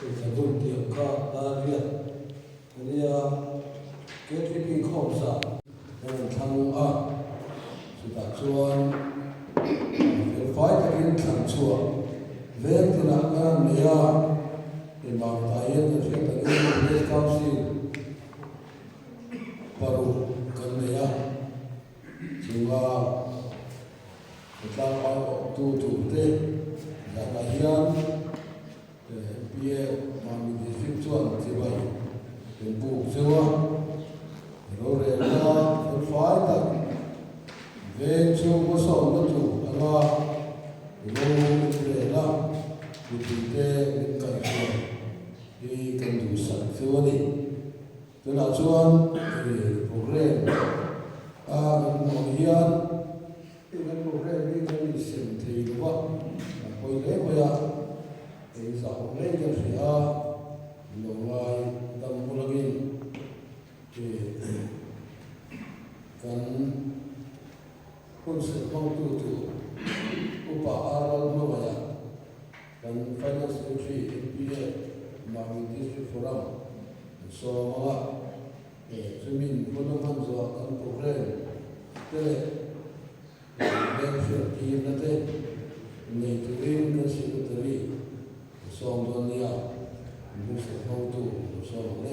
Kan hun tiang kha dar riat a nia, KTP inkhawm sa kan rawn thlang a, chutah chuan felfai takin thlan chhuah veng tinah kan rawn nei a, engvang tah hian kan hriat angin Village Council paruk kan nei a, chunga khawtlang aiawhtu turte zanah hian MPA Mami District chuan chibai kan buk zeuh a, rorelna felfai tak veng chhung hmasawnna tur anga ro inrelna mipuite min kaihhruai hi kan duhsak zeuh a ni. Tunah chuan program a kan hmuh ang hian hei kan program hi kan insem thei lo va, a pawi hle mai a, hei zah awm reng kan hria a, min lo ngai dam bul angin kan hun serh hmangtu tur Upa Arlal hmangaihah Kan Finance Secretary MPA Mami District Forum an sawm ang a, he chumin hun a hman zawh kan program te leh bank hriat tirna te nei turin kan Secretary an sawm dawn nia, an hmuhsak hmangtu an sawm ang e.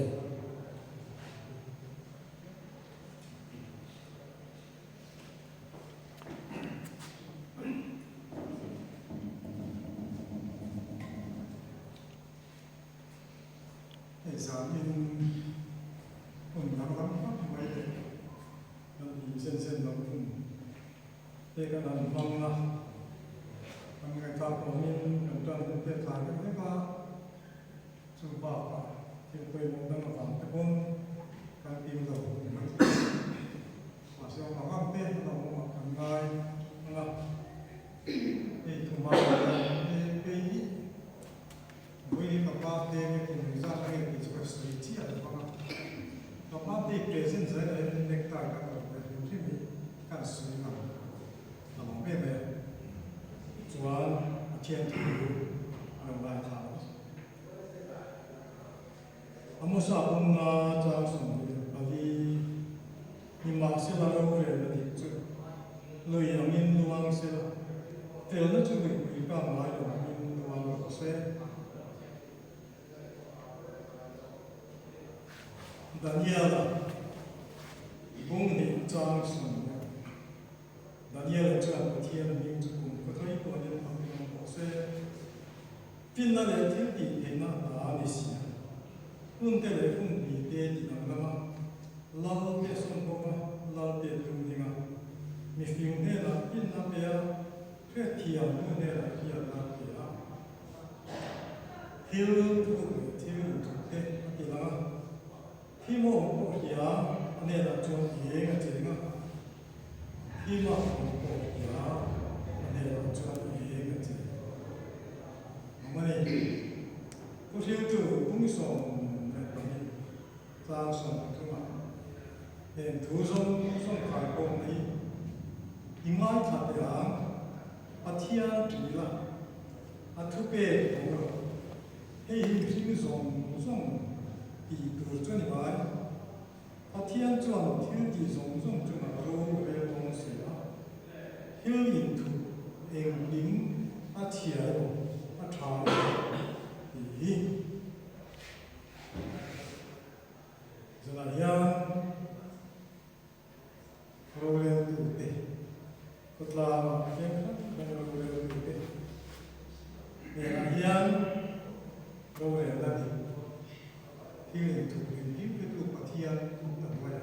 Hei zanin hun danglam tak mai leh kan in zen zen loh hun te kan han hmang a, kan ngaihtlak awmin kan tan hun te a tlai deuh vek a, chu bakah thil pawimawh dang avang te pawn kan kim lo ni mai thei a. Mahse awm ang ang te an lo awm ah kan ngai ang a, hei thuma hian he kei hi vawi hi ka birthday nge kum engzat a nge tih chu ka sawi chiah lo vang a, ka birthday present zel ah hian necktie kan rawn pe hrim hrim hi kan sawi ngam lo ang em em a, chuan Pathian thu a lo ngaithla a. Amosa pumna chang 24, Nimahsela rorelna dik chu lui angin luang sela, felna chu luipui kang ngai lo angin luang rawh se. Daniela bung hnih chang 10, Daniela chuan Pathian hming chu kum khaw thaituanin a hming awm rawh se. Finna leh thil tih theihna a hna a ni si a, hun te leh hun hnih te ti danglam a, lal te a sawn bawk a, lal te a tum ding a, mifing hnenah finna pe a, hriatthiam tu hnenah hriatna a pe a. Thil thuk leh thil inthuk te a ti lang a, thi mawng pawh hria a hnenah chuan eng a cheng a, thi mak awm pawh hria a hnenah chuan eng a cheng. Mawni, Pu Hriltu 12 tlang 30 ah heng thu zawng zawng khai pawh mai i ngaithla teh ang, Pathian ṭih la, a thu pek awm rawh, hei hi mihring zawng zawng tih tur chu a ni mai. Pathian chuan thil tih zawng zawng chungah ro a rel dawn si a, thil inthup engkim a chhia emaw a tha emaw tih hi zanah hian roreltute khawtlangah veng hrang hrang roreltute hnenah hian rorelna dik thil inthup engkim hretu Pathian a hnuai a.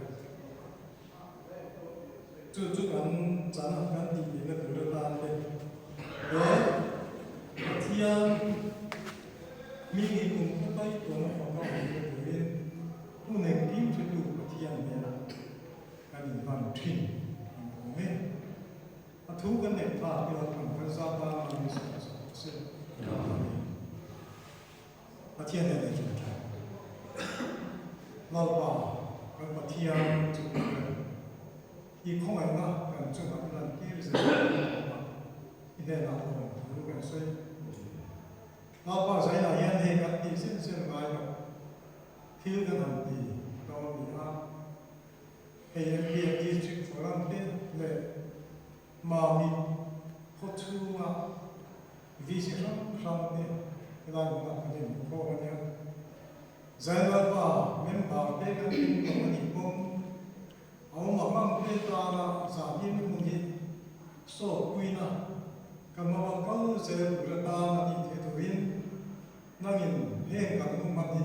Chu chu kan chan a kan tih lehna tur atan te leh Pathian hming hi kum khaw tai tuan a fak a awm na turin hun engkim hretu Pathian hnenah kan inhlan thin ang awm e. A thu kan neih phak hi lalpan kan za tan a min sawi chhuak se. Amen. Pathian nen in tha. Lalpa kan Pathian chu kan ber. I khawngaihna kan chungah i lantir zel a ni a, i hnenah lawm thu kan sawi. Lalpa zainah hian hei kan tih zen zen ngai lo thil kan han ti dawn a ni a. Hei MPF District Forum te leh Mamit khaw chhunga VC hrang hrang te helai hmunah kan inhmu khawm a nia. Zai Lalpa member te kan ring lo a nih pawn a awm ang ang te tana zahnim hun hi sawtpuina kan mamawh kal zel tur atan a tih theih turin nangin heng kan hun hman hi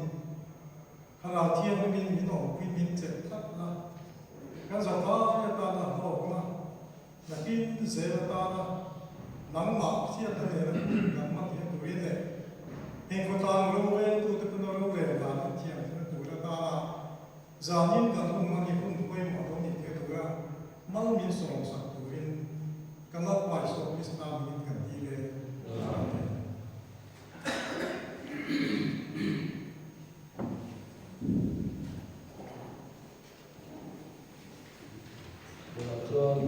Thlarau Thianghlimin min awmpui min chelh tlat a, kan zavai atana hlawkna, nakin zel atana nangmah hriatna nena hun kan hman theih turin leh heng khawtlang roreltute pawna rorel dan an thiam theihna tur atana zanin kan hun hman hi hun pawimawh lo nih theih tura mal min sawmsak turin ka Lalpa Isua Krista hmingin kan dil e. Amen. Tunah chuan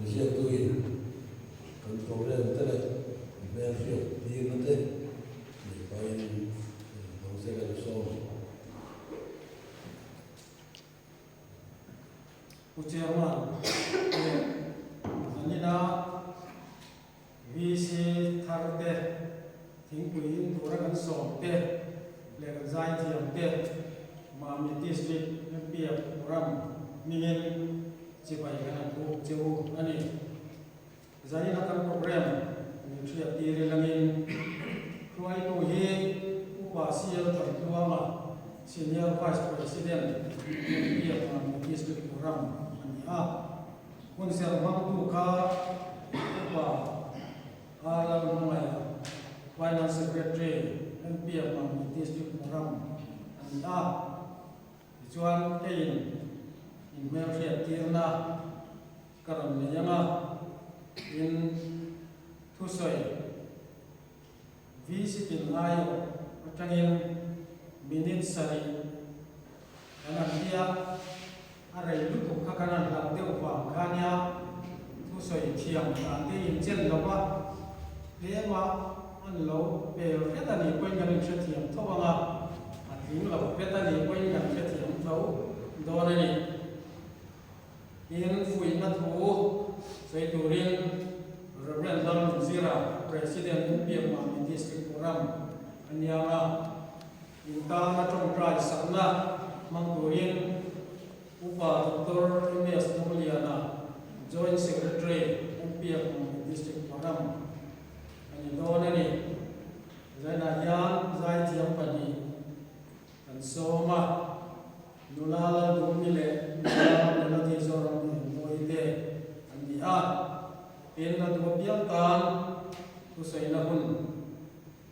ziaktuin kan program te leh hmelhriat tirna te neih pahin hmang se kan sawm. Pu Chairman leh Zanina VC thar te, thingpui in tura kan sawm te leh kan zaithiam te Mami District MPF ram hmingin chibai kan han buk che u a ni. Zaina kan program min hriat tir ilangin hruaitu hi Upa CL Thantluanga, Senior Vice President MPF Mami District ram a ni a. Hun serh hmangtu kha Upa R. Lalhmangaih, Finance Secretary, MPF Mamit District Forum a ni a. Tichuan keiin inhmelhriattirna ka rawn nei ang a, tin thusawi VC tin aiawh atangin minute sarih kan han ti a, a rei lutuk kha kan han hlauh deuh vang kha nia thusawi thiam dan te inchen lo va, tlema an lo pel hret a nih pawhin kan inhrethiam tho ang a, a tling lo hret a nih pawhin kan hrethiam tho dawn a ni. Tin, fuihna thu sawi turin Rev. Lalnunzira, President Piakmami District Forum a niang a, intana tawngtai sakna hmang turin Upa Doctor MS Dawngliana, Joint Secretary Piakmami District Forum a ni dawn a ni. Zainah hian zaithiam pahnih kan sawm a. Nula Laldumni leh Nula Melody Zoram Engmawi te an ni a, tin a duh apiang tan thusawiina hun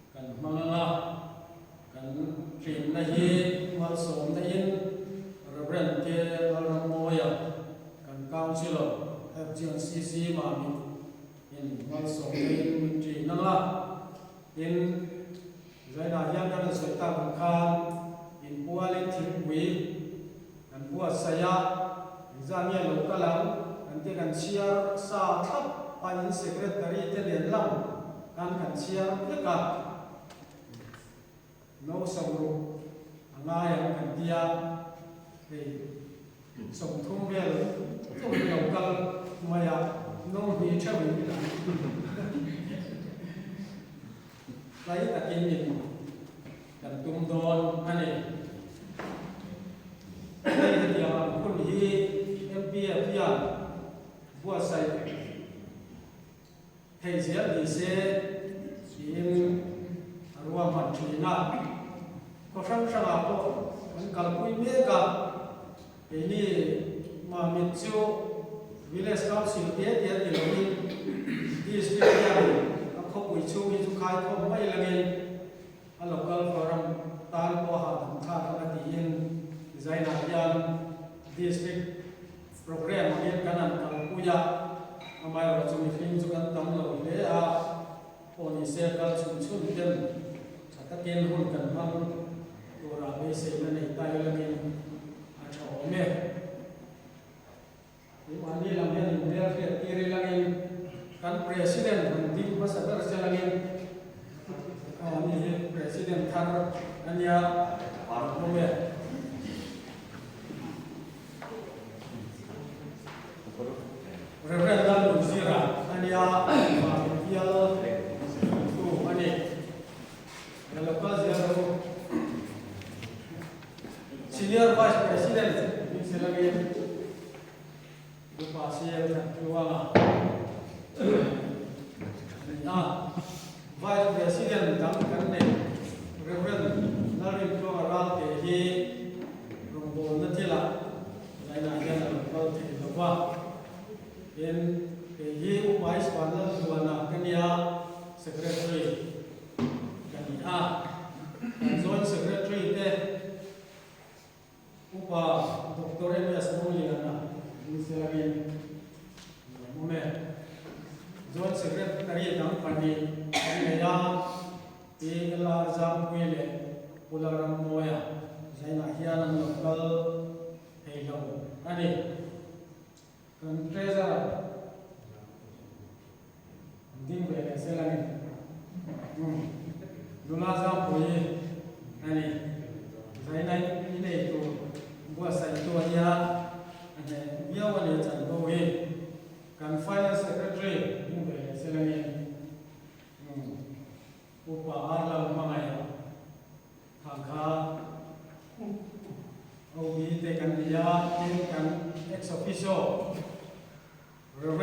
kan hmang ang a, kan tlinna hi malsawmna in Rev. K. Lalrammawia kan Councillor FGNCC Mamit in malsawmna in min tlin ang a, tin Zainah hian kan han sawi tak ang khan inpualin thingpui kan buatsaih a, engzah nge lo kal ang kan ti kan chhiar sa thlap a, in secretary te nen lam khan kan chhiar vek a, no sawmruk a ngai ang kan ti a, hei 30 vel chauhin lo kal mai a, no hnih theuhin kan Tlai takin in kan tum dawn a ni. Hei hetiang ang hun hi MPF hian buatsaih thei zel ni se tiin a ruahman thin a. Khaw hrang hrangah pawh kan kalpui mek a, keini Mamit chu Village Council te te ti loin District hian a khawpui chhung hi chu khaikhawm mai langin a Local Forum tan pawh a hahdam thlak ang a tiin Zainah hian District Programme angin kan han kalpui a, amaherawhchu mihring chu kan tam lo hle a, pawh ni se kal chhun chhun ten tha takin hun kan hmang turah beiseina nei ta ilangin a tha awm e. Keimahni lam hian inhmel hriat tir ilangin kan President han ding hmasa ania lawmawm e. Reverend Lalnunzira ania Mami bial tu a ni. Ka lo kal zel rawh u. Senior Vice President Hmingselangin Upa CM Thantluanga a ni a. Vice President dang kan nei Rev. Lalrintluanga Ralte hi rawngbawlna thilah zainah hian a lo kal thei lo va. Tin, kei hi Upa Ispan Lalhluana ka nia, Secretary ka ni a. Kan Joint Secretary te Upa Doctor MS Mungliana Dingselangin a awm e. Joint Secretary dang pahnih kan nei a, Pi LR Zangpui leh Pu Lalrammawia zainah hian an lo kal thei lo a ni. Kan Treasurer an ding ve leh zel a ni. Umm nula Zangpui a ni. Zaina i nei tur buatsaihtu a nia, a hneh viau a ni a chanvo hi. Kan Finance Secretary ding ve leh zel a ni. Umm Upa Arlal hmangaih thang kha OB te kan ni a, tin kan ex officio Rev.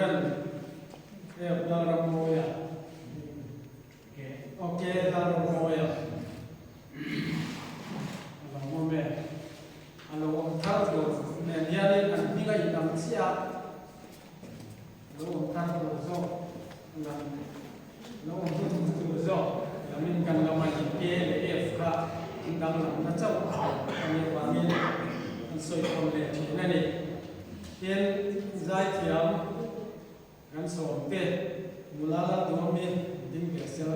F. Lalrammawia Ok Lalrammawia a lo awm e, a lo awm thar tur nen hianin an hming a inang chiah a, a lo awm thar tur zawk lam Lo awm hun tur zawk lamin kan lama hi K leh F kha an danglamna chauh a nih avangin an sawi khawm leh thin a ni. Tin, zaithiam kan sawm te nula la duami ding ve sel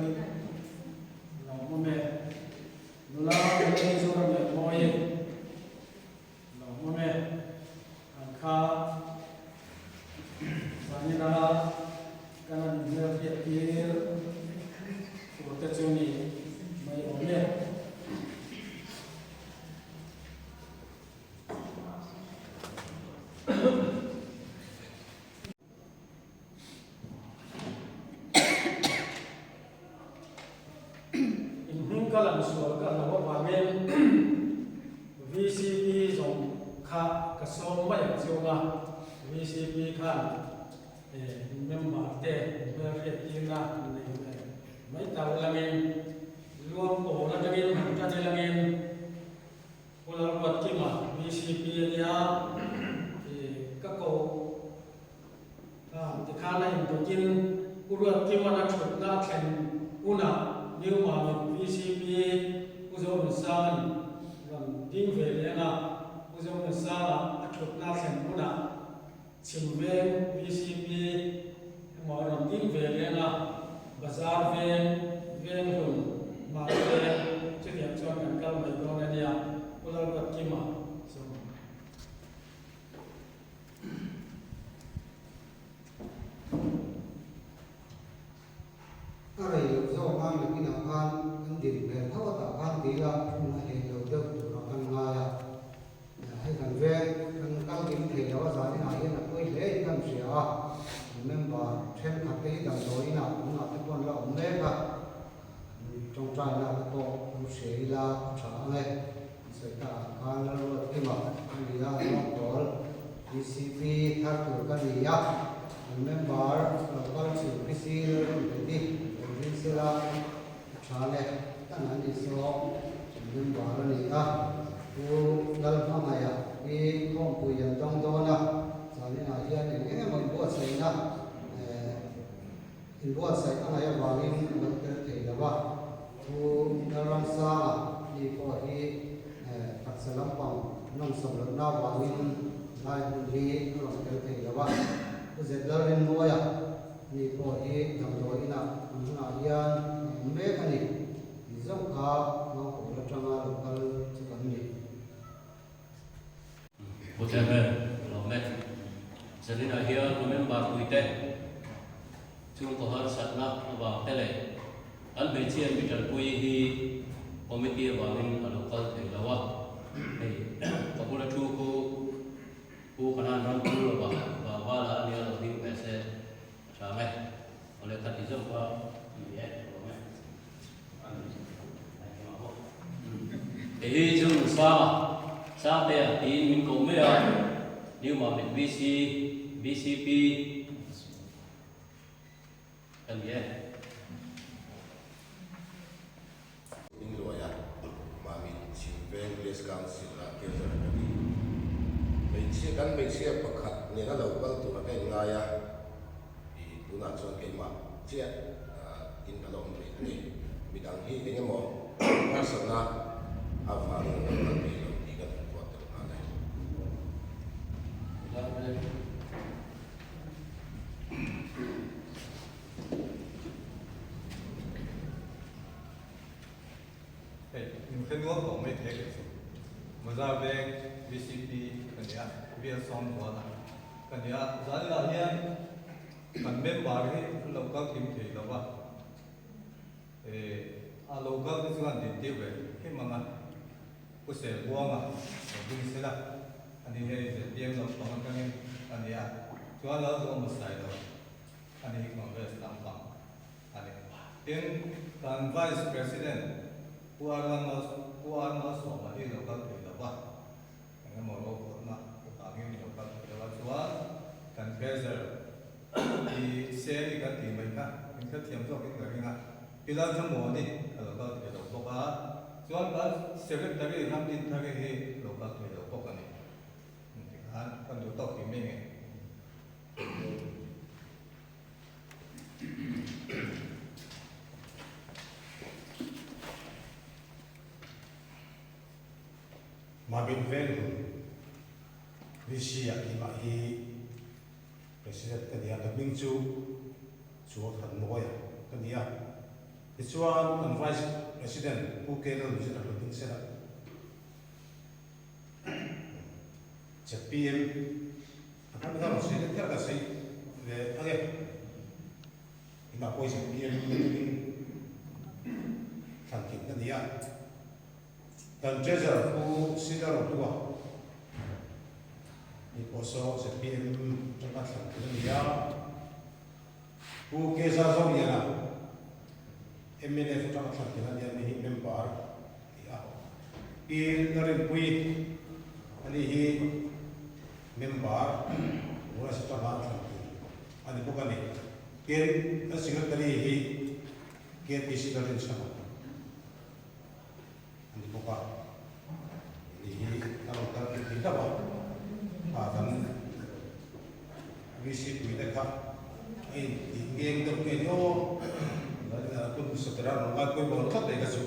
lo awm e. Nula Melody Zoramlianmawii lo awm e. An kha zanina kan han inhmelhriat tir tur te chu ni mai awm e. In hming ka lam sual ka hlauh avangin VCP zawng kha ka sawm mai ang chiung a, VCP khan in member te hmelhriat tirna nei ve mai ta ulangin luang pawl atangin han tan ilangin Pu Lalruatkima VCP a nia ka koh Tikhan a inbawkin Pu Ruatkima'n a thutna a thlen hunah Newman-in VCP Pu Zonunsang'n rawn ding ve leh ang a, Pu Zonunsanga a thutna a thlen hunah Chhimveng VCP emaw a rawn ding ve leh ang a, Bazar veng, Venghlun, Hmarveng chutiang chuan kan kal mai dawn a nia, Pu Lalruatkima chu. A rei loh zawk a, nakinah khan an din hmel tho a tah khan ti ila hun a hlei lo deuh turah kan ngai a. Hei kan veng kan kal kim thei lo a, zaninah hian a pawi hle in kan hria a, kan member thenkhat te hi damdawiinah tunah te pawh an la awm mek a, tawngtaina te pawh lo hria ila a tha ang e. An sawi ta ang khan Lalruatkima a ni a, Rawngtawl DCP thar tur ka ni a, an member local chhim PC Lalrunhleti lo ring sela a tha le tan an ni saw an member a ni a, Pu Lalhmangaia hi khawmpui an dawng dawn a, zaninah hian eng eng emaw inbuatsaihna Inbuatsaih a ngaih avangin a lo tel thei lo a, Pu Lalramsanga ni pawh hi taksa lampang nawmsawm lohna avangin lai hun hi a rawn tel thei lo a, Pu Zet Lalrinmawia ni pawh hi damdawi inah tun hunah hian a awm mek a ni tih zawng kha Mangkawl atanga lo kal chu kan ni. Pu Chairman, lawm e. Zaninah hian November puite chhungkaw harsatna avang te leh an hmeichhia mi tanpui hi Committee avangin a lo kal thei lo a, hei ka bula thu khu Pu Kanan ram thu lo va va vala a nia lo ding ve se a tha ang e. Awle kha ti zawk a ni e, ka lawm e. Hei hi chu Nusanga Sangtea tiin min koh mai a, New Mamit VC, VCP, Ka ni e. Hmingluaia Mami Chhimveng Village Council ah Treasurer ka ni. Hmeichhia kan hmeichhia pakhat nena lo kal tura ka inngai a, i tunah chuan keimah chiah in ka la awm rih a ni. Midang hi eng emaw harsatna avangin an lo kal thei lo tih kan han puat tel nghal e. Hei, in hre nual tawh mai thei ka chu. Bazar veng VCP ka nia, VL Sawmzuala ka nia. Zaninah hian kan member hi an lo kal kim thei lo va, eh a lo kal te chuan dintir ve him ang a, Pu Serbuanga lo ding sela, ani hei ZPM lampang atangin a nia, chuan Lalzawma Sailo ani hi Congress lampang a ni. Tin, kan Vice President Pu Pu Armalsawma hi lo kal thei lo va, eng emaw rokhawlhna avangin lo kal thei lo a, chuan kan Treasurer i Seni kan tih mai kha inhrethiam zawkin ka ring a. Pi Lalthamuani a lo kal thei lo bawk a, chuan kan Secretary Ramdinthari hi a lo kal thei lo bawk a ni. Engtik khan kan duh tawk tih mai nge? Mabin Venghun, VC ah keimah hi President ka ni a, ka hming chu Chuathanmawia ka ni a. Tichuan kan Vice President Pu Kenel Muzita Hlawhtling Sena, ZPM a hman kha rawn sawi deuh kher ka sawi ve ang e. Tunah pawh hi ZPM atangin thlan tlin ka ni a. Kan Treasurer Pu Sina Rohlua ni pawh saw ZPM atanga thlan tlin a ni a. Pu Keza Zoliana mnf atanga thlan tlin a ni a, mi hi member a ni a. Pi Larinpui ani hi member Congress atanga thlan tlin a ni bawk a ni. Tin, kan Secretary hi KTC Lalrinchhana a ni bawk a, ni hi a rawn kal thei thei hlauh a, kha kan VC pui te kha a intih ngeng deuh nge ni aw, kun satera rawn ngai pawimawh lo tlat mai kha chu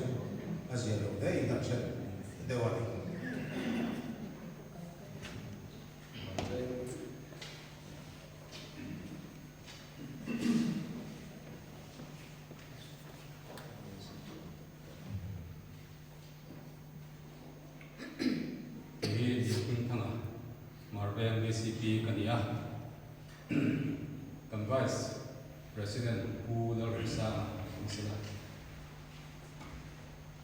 a zia lo hle in kan hre deuh a ni. Kei hi Zirhming Thanga, Marveng VCP ka ni a. Kan Vice President Pu Lalrisanga a ni sela.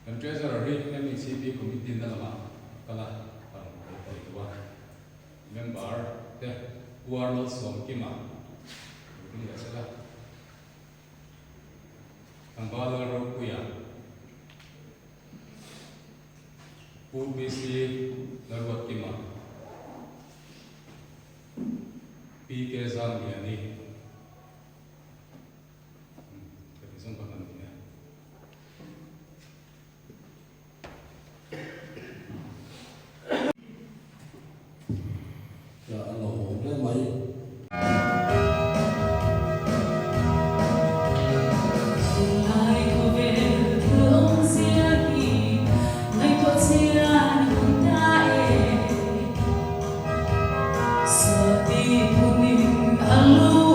Kan Treasurer hi MECP Committee na lamah a kal a, a rawn haw thei lo a. Member te Pu Arnold Sawmkima lo ding leh sela. Tlangval Lalropuia, Pu PC Lalruatkima, PK Zamliani, ka ti zawng ka hman ni e. Ka a lawmawm hle mai. Tunlai khawvel thil awmzia hi ngaihtuah chian a hun ta e. Suati phumin a lu.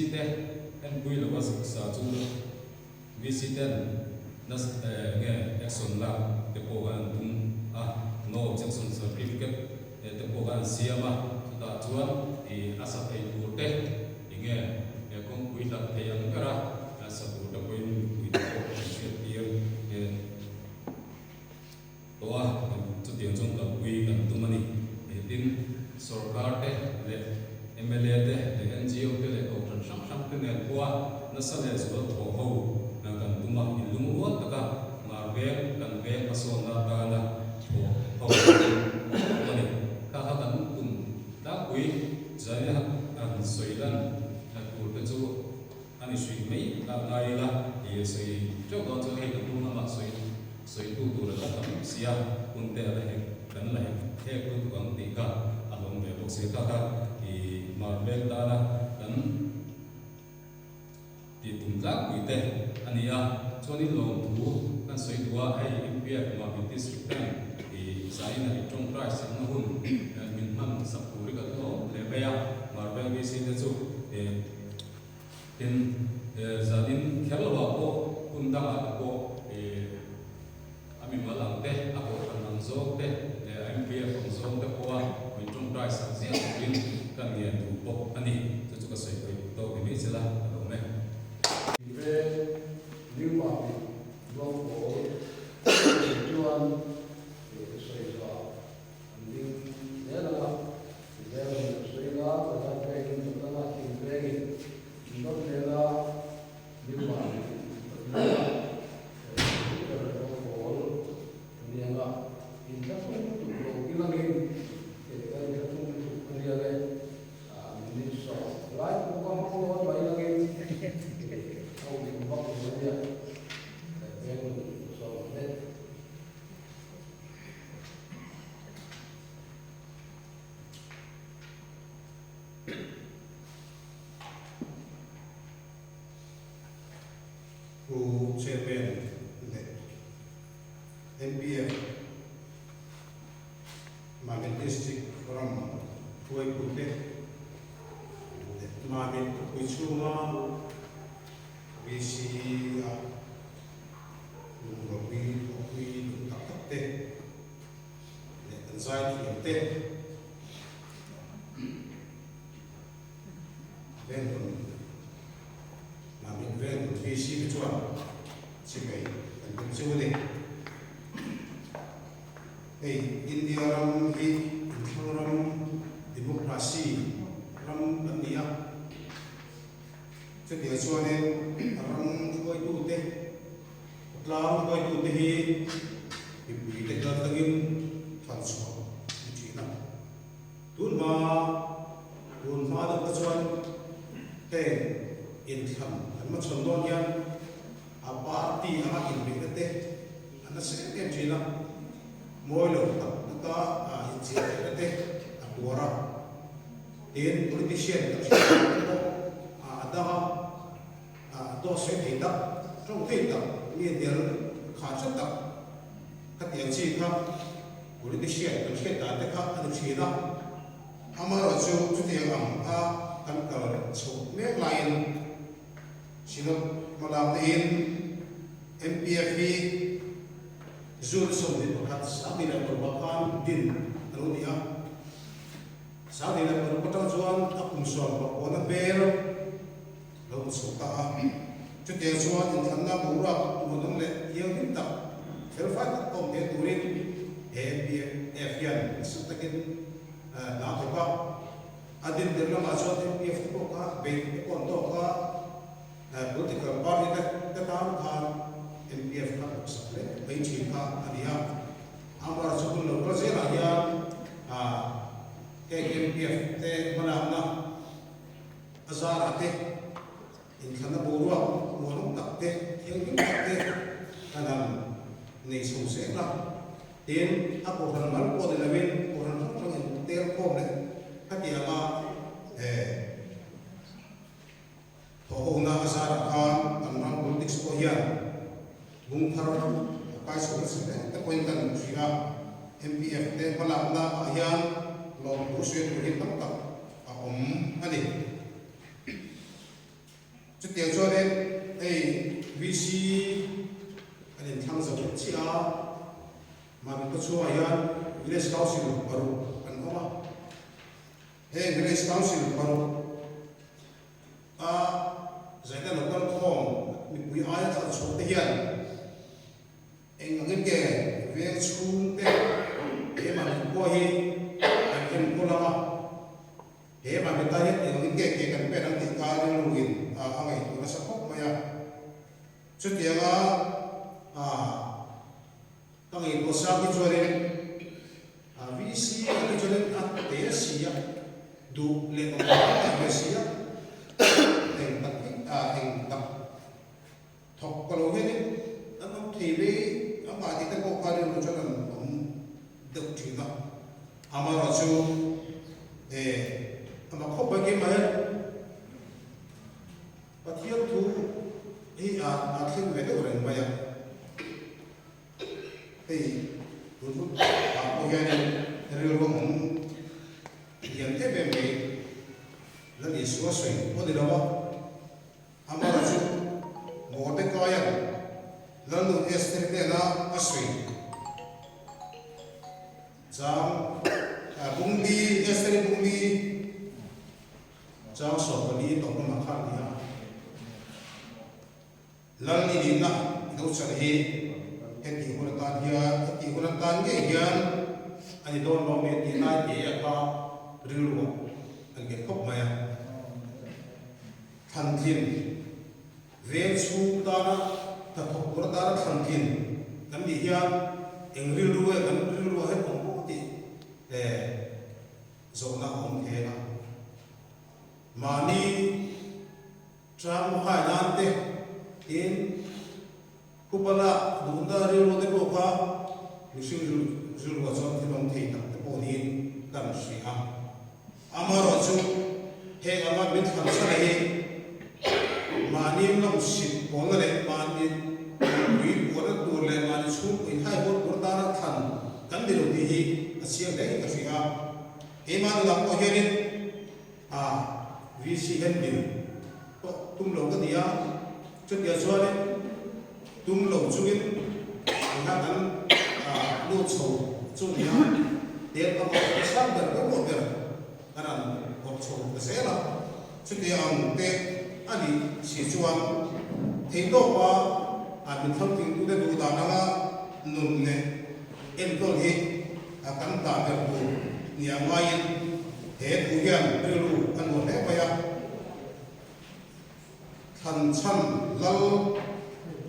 VC te enpui lova sa chu VC ten nas nge action lak te pawh khan an tum a, no objection certificate te pawh khan an siam a, chutah chuan ih a sa thei tur te enge kawngpui hlat thei ang bera sa tur te pawhin mipui te pawh an hriattir tawh a, chutiang chuan kalpui kan tum a ni. Tin, sorkar te leh mla te leh ngo te leh kohhran hrang hrang te nen pawha nasa leh zual thawh ho kan tum a, inlungrual taka mar veng kan veng hmasawnna atana thawh ho kan tum a ni. Kha kha kan tum tlangpui zaina han sawi lan tur te chu A ni hruih mai a ngai ila tih a sawi teuh dawn chuan hei ka hnung lamah sawi sawitu tur a la tam si a, hun te a la hek kan la hek hek lutuk ang tih kha a hlawm ve bawk si a, kha kha i mar veng tana kan tih tum tlangpui te a ni a, chuanin lawmthu kan sawi duh a, hei MPF Mami District ten i zain a i tawngtai sakna hun min hman sak tur hi kan hlawm hle mai a, Mar veng VC te chu i Tin, zanin kher lovah pawh hun dangah te pawh a mimal ang te, a kohhran ang zawng te leh a MPF ang zawng te pawha min tawngtai sak ziah turin ka ngen duh bawk a ni. Chu chu ka sawi peih tawk ni mai chela ka lo awm e. Ve New Mami Luangpawl tih chuan sawi zawh an ding zel ang a. Zela Suila Bazar vengin Chawlhna thing vengin Indawt hmela Newman Pathiana Speaker rawngbawl a ni ang a, inthlahrung lutuk lo ilangin kan inthlahrung lutuk a nia le, minute sawm lai pawh ka hmang dawn mai ilangin a uih vak lo a nia, veng sawm hle. Pu Chairman leh MPF Mamit District ram hruaitute leh Mamit khawpui chhunga VC a lungrualpui thawhpui duh tak tak te leh kan zai thiam te Venhmun Mamit Venhmun VC te chuan chibai kan tum chu a ni. Hei India ram hi inthlang ram democracy ram kan ni a, chutiang chuanin ram hruaitute Khawtlang hruaitute hi mipuite kal tlangin thlan chhuah a ni thin a. Tun hma tun hma deuh te chuan heng inthlan an hmachhawn dawn hian a party anga inbeihna te an nasa em em thin a, mawi lo tak taka inchhiar theihna te a tuar a. Tin, politician kan hriat thin te pawh a dang a. Dawt sawi thei tak, tawng thei tak, mi tel kha chat tak khatiang chi kha politician kan hriat dan te kha a ni thin a. Amaherawhchu chutiang ang a kan kal chhoh mek laiin Synod hmalak neiin MPF hi June 21 2006 khan din a lo ni a. 2006 atang chuan a kum 19 na hmel Lo hmu chho ta a. Chutiang chuan inthlanna boruak muanawm leh thianghlim tak, felfai tak awm thei turin he MPF hian nasa takin hna a thawk a. A din tir lamah chuan MPF te pawh kha beih te pawh an tawk a, political party te te tan khan MPF kha hnawksak hle mai thin kha a ni a. Amaherawhchu hun lo kal zelah hian heng MPF te hmalakna, A zarah te, inthlanna boruak muanawm tak te, thianghlim tak te kan han nei chho zel a. Tin, a kohhran mal pawh ni loin kohhran hrang hrang intel khawm leh khatianga thawhhona a zarah khan kan ram politics pawh hian bung thar a kai chho nasa hle te pawhin kan hria a. MPF te hmalakna ah hian lawmthu sawi tur hi tam tak a awm a ni. Chutiang chuanin hei VC an inthlang zo leh chiah a, Mami khawchhungah hian Village Council paruk an awm a. Heng Village Council paruk a zaina local khawm mipui aia thlan chhuah te hian Eng angin nge veng chhungte he mahni khua hi kan enkawl ang a, he mahni tan hian eng angin nge ke kan pen ang tih kha rilruin a ngaihtuah nasa khawp mai a. Chutianga ka ngaihtuah sang hi chuanin VC ang hi chuanin a te si a, duh leh awm tak a ve si a, eng tak eng tak Thawk ka lo hianin an awm thei mai a mahni te pawh kha rilru chuan an awm deuh thin a, amaherawhchu eh amah khawp mai keimah hian Pathian thu hi a a thleng ve deuh reng mai a, hei tun hun ah pawh hianin rilru a awm lian em em mai, Lal Isua sawi pawh ni lo a. Amara chu Mordekaia'n Lalnu Esther hnena a sawi chang bungli, Esther-i bungli chang 14 tawp lamah khan a ni a. Lal i nihna i lo chan hi heti hun atan hian, heti hun atan ngei hian a ni dawn lo mai tih lai te a kha rilruah an nghet khawp mai a. Thlantlin, Veng chhung tana hnathawk tur atana thlantlin kan nih hian eng rilru nge kan rilru ah hian awm pawh tih zawhna a awm thei a. Mahni tang hai nan te tin khupa lak duhna rilru te pawh kha mihring rilru ah chuan thil awm thei tak te pawh niin kan hria a. Amaherawhchu, heng anga min thlan chhan hi mahni nawmsit pawlna leh mahni nupui puahna tur leh mahni chhungkaw inhaihawn tur atana thlan kan ni lo tih hi a chiang hle in ka hria a. Keimah nunah pawh hianin a VC hian dil pawh tum lo ka ni a, chutiang chuanin tum lo chungin engah kan lut chho chu ni a, tel ka mawh ka sang ber pawimawh ber kan han awrh chho ta zel a, chutiang ang te a nih si chuan theihtawpa min thangtlingtute duh dan anga nun leh enkawl hi kan dah ber tur nia ngaiin he thu hian rilru a nuam hle mai a. Thlan chhan lal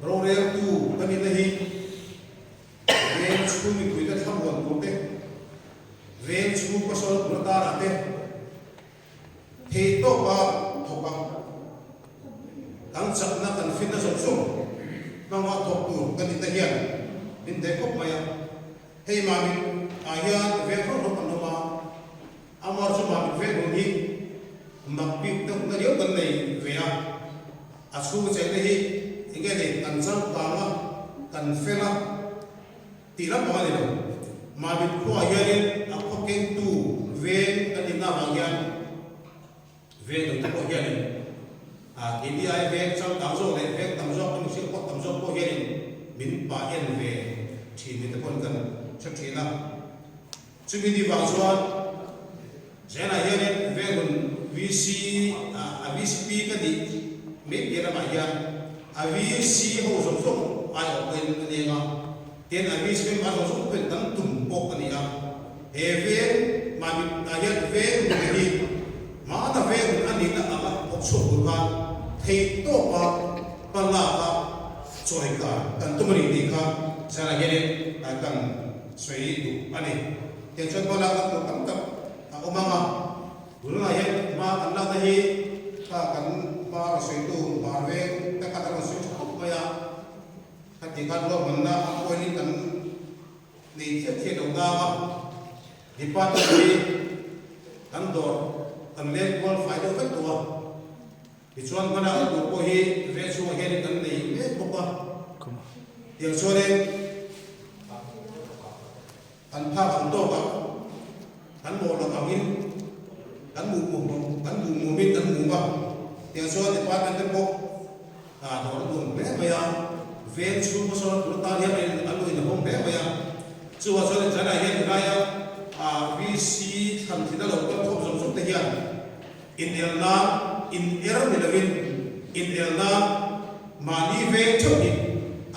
roreltu ka nihna hi veng chhung mipuite thlamuan tur te, veng chhung pasal tur atanah te theihtawpa thawk a, kan chakna kan finna zawng zawng hmanga thawk tur ka nihna hian min hneh khawp mai a. Hei Mamit ah hian veng hrang hrang kan awm a. Amar chu Mamit vek hun hi mak bik deuh na riau kan nei ve a, a chhung cheina hi enge ni kan changkang a, kan fel a tih lampang a ni lo. Mamit khuaah hianin a khaw kengtu veng kan inna avang hian veng dangte pawh hianin a keini ai veng changkang zawk leh veng tam zawk kan mihring pawh tam zawk pawh hianin min pah en ve thin ni te pawhin kan hre thin a. Chumi ni vang chuan Zena hianin Vengun VC a VCP ka nih mai piah lamah hian a VC ho zawng zawng aiawh pawhin a neng a, tin a VC member zawng zawng pawhin kan tum pawh a ni a. He veng Mamit ah hian veng hun hi hmana veng hun a nihna anga thawk chhuak tur khan theihtawpa hma lak a chawikar kan tum a ni tih kha Zena hianin kan Sawi duh a ni. Tiang chuan hma lakna tur tam tak a awm ang a, tunlai hian hma kan lakna hi kha kan hma rawn sawitu hmar veng te khan a rawn sawi tha khawp mai a, khati khan ruahmanna a pawhin kan nei thiat thiat lo nang a, department hi kan dawr kan leng kual fai deuh vek tawh a, tichuan hma lakna tur pawh hi veng chhungah hianin kan nei mek bawk a, tiang chuanin. Kan phak ang tawk a, kan mawh loh angin kan mu mu kan mu mumin kan mum a, tiang chuan department te pawh. Dawr a nuam hle mai a, veng chhung hmasawn tur atan hian a lo inhawng hle mai a. Chuvang chuan inzanah hian ngaia VC thlan thin a lo kal khawm zawng zawng te hian inel nan, in er ni lovin inel nan mahni veng theuh hi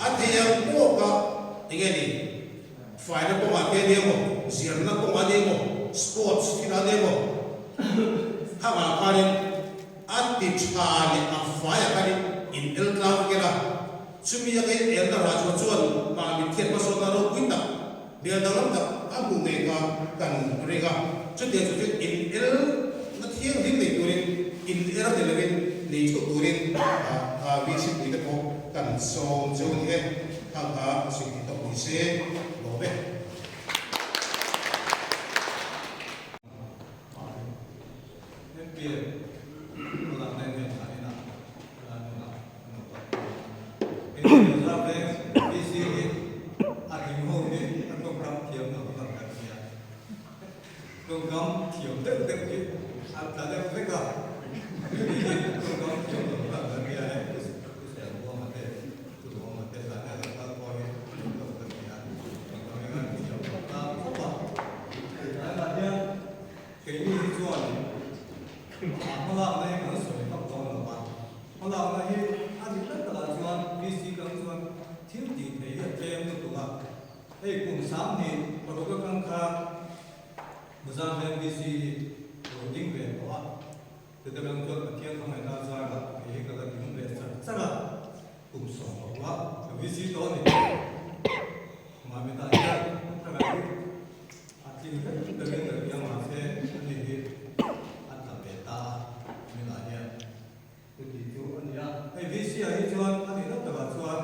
a thei ang tawk a enge ni faina kawngah te ania maw, zirna kawngah ania maw, sports thilah ania maw khangah khanin a ti tha leh a faiah khanin in el tlang vek ila. Chumi a kain elna rah chhuah chuan mah min thiat hmasawnna ropui tak, hmel danglam tak a hmuh ngei kha kan ring a. Chutiang chu chu in elna thianghlim nei turin, in er ni lovin nei theuh turin VC pui te pawh kan sawm cheu a ni e. Khang kha a sawi tih tawk ni se lawm e. Keini hi chuan a hmalakna hi kan sawi vak dawn lo va, hmalakna hi a dik tak takah chuan PC kang chuan thil tih theih hi a tlem lutuk a. Hei kum 2000 atang khan Mozambique PC hi a lo ding ve tawh a, chute kang chuan Pathian hmangaihna zarah kei hi ka la ding ve char char a, kum 16 ka VC tawh a ni. Mahmitah hian thara hi a tling vek takin ka hria mahse ani hi a tla ve ta a hmingah hian chuti chu a ni a. Hei VC ah hi chuan a nih loh takah chuan